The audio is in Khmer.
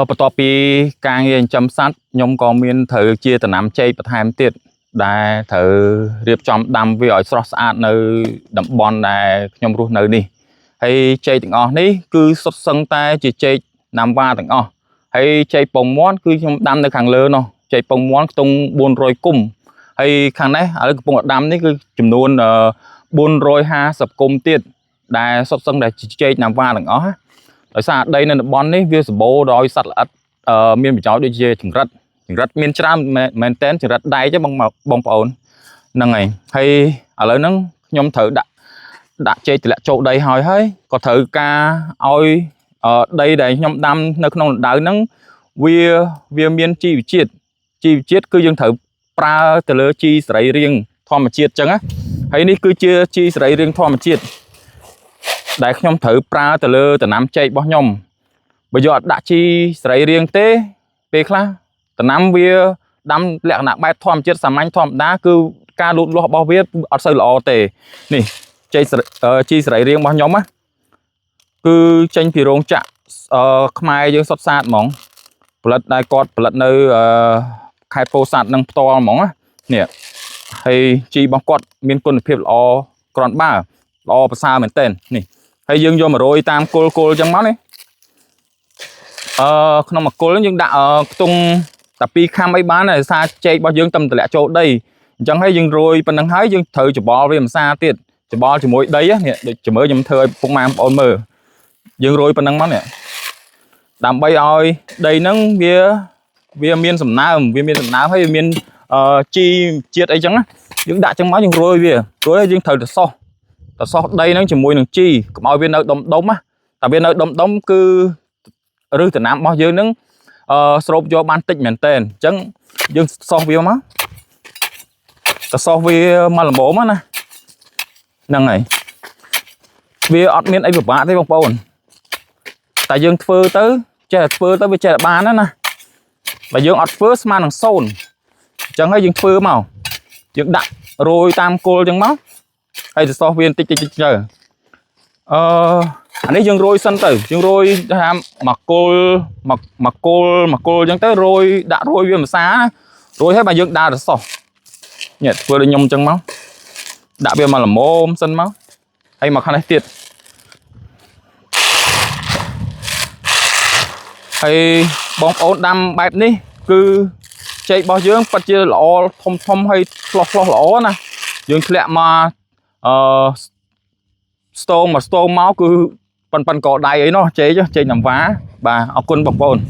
បន្ទាប់ពីការងារចិញ្ចឹមសត្វខ្ញុំក៏មានត្រូវជាដំណាំចេកបន្ថែមទៀតដែលត្រូវរៀបចំដាំវាឲ្យស្រស់ស្អាតនៅតំបន់ដែលខ្ញុំរស់នៅនេះហើយចេកទាំងអស់នេះគឺសុទ្ធសឹងតែជាចេកណាំវ៉ាទាំងអស់ហើយចេកពងមាន់គឺខ្ញុំដាំនៅខាងលើនោះចេកពងមាន់ខ្ទង់400គុំហើយខាងនេះឥឡូវកំពុងតែដាំនេះគឺចំនួន450គុំទៀតដែលសុទ្ធសឹងតែជាចេកណាំវ៉ាទាំងអស់ណា ដោយសារដីនៅតំបន់នេះវាសម្បូរដោយសត្វល្អិតមានប្រយោជន៍ដូចជាចង្រិតចង្រិតមានច្រើនមែនតែនចង្រិតដែកទេបងបងប្អូនហ្នឹងហើយហើយឥឡូវហ្នឹងខ្ញុំត្រូវដាក់ដាក់ចេកតម្លាក់ចូលដីហើយហើយក៏ត្រូវការឲ្យដីដែលខ្ញុំដាំនៅក្នុងរណ្ដៅហ្នឹងវាវាមានជីវជាតិជីវជាតិគឺយើងត្រូវប្រើទៅលើជីសរីរាង្គធម្មជាតិចឹងណាហើយនេះគឺជាជីសរីរាង្គធម្មជាតិដែលខ្ញុំត្រូវប្រើទៅលើដំណាំចេករបស់ខ្ញុំ បើយកអត់ដាក់ជីសរីរាង្គទេពេលខ្លះដំណាំវាដាំលក្ខណៈបែបធម្មជាតិសាមញ្ញធម្មតាគឺការលូតលាស់របស់វាអត់សូវល្អទេនេះចេកសរីជីសរីរាង្គរបស់ខ្ញុំណាគឺចេញពីរោងចក្រខ្មែរយើងសុទ្ធសាធហ្មងផលិតដែលគាត់ផលិតនៅខេត្តពោធិ៍សាត់នឹងផ្ទាល់ហ្មងណានេះហើយជីរបស់គាត់មានគុណភាពល្អគ្រាន់បើល្អប្រសើរមែនទែននេះហើយយើងយកម្រយតាមគល់គល់អញ្ចឹងមកនេះ ក្នុងមួយគល់យើងដាក់ខ្ទង់តែពីរខាំអីបានហើយសារចេករបស់យើងតំតម្លាក់ចូលដីអញ្ចឹងហើយយើងរោយប៉ុណ្្នឹងហើយយើងត្រូវច្បល់វាម្សាទៀតច្បល់ជាមួយដីនេះដូចជំរឿខ្ញុំធ្វើឲ្យពុកម៉ែបងប្អូនមើលយើងរោយប៉ុណ្្នឹងមកនេះដើម្បីឲ្យដីហ្នឹងវាវាមានសំណើមវាមានសំណើមហើយវាមានជីជាតិអីចឹងណាយើងដាក់ចឹងមកយើងរោយវារោយហើយយើងត្រូវទៅសោះទៅសោះដីហ្នឹងជាមួយនឹងជីកុំឲ្យវានៅដុំដុំណាតែវានៅដុំដុំគឺ ឬដំណាំរបស់យើងនឹងស្រូបយកបានតិចមែនតើអញ្ចឹងយើងសោះវាមកទៅសោះវាមកល្មមណាហ្នឹងហើយវាអត់មានអីពិបាកទេបងប្អូនតែយើងធ្វើទៅចេះតែធ្វើទៅវាចេះតែបានណាណាបើយើងអត់ធ្វើស្មើនឹង0អញ្ចឹងហើយយើងធ្វើមកយើងដាក់រោយតាមគល់អញ្ចឹងមកហើយទៅសោះវាបន្តិចតិចតិចទៅអឺអានេះយើងរោយសិនទៅយើងរោយថាមកគល់មកមកគល់មកគល់អញ្ចឹងទៅរោយដាក់រោយវាម្សាណារោយហើយបើយើងដើរទៅសោះនេះធ្វើដូចខ្ញុំអញ្ចឹងមកដាក់វាមកល្មមសិនមកហើយមកខាងនេះទៀតហើយបងប្អូនដាំបែបនេះគឺចេករបស់យើងពិតជាល្អធំធំហើយឆ្លោះឆ្លោះល្អណាយើងធ្លាក់មកអឺស្ទងមកស្ទងមកគឺប៉ិនប៉ិនកដៃអីណោះចេកចេកណាំវ៉ាបាទអរគុណបងប្អូន។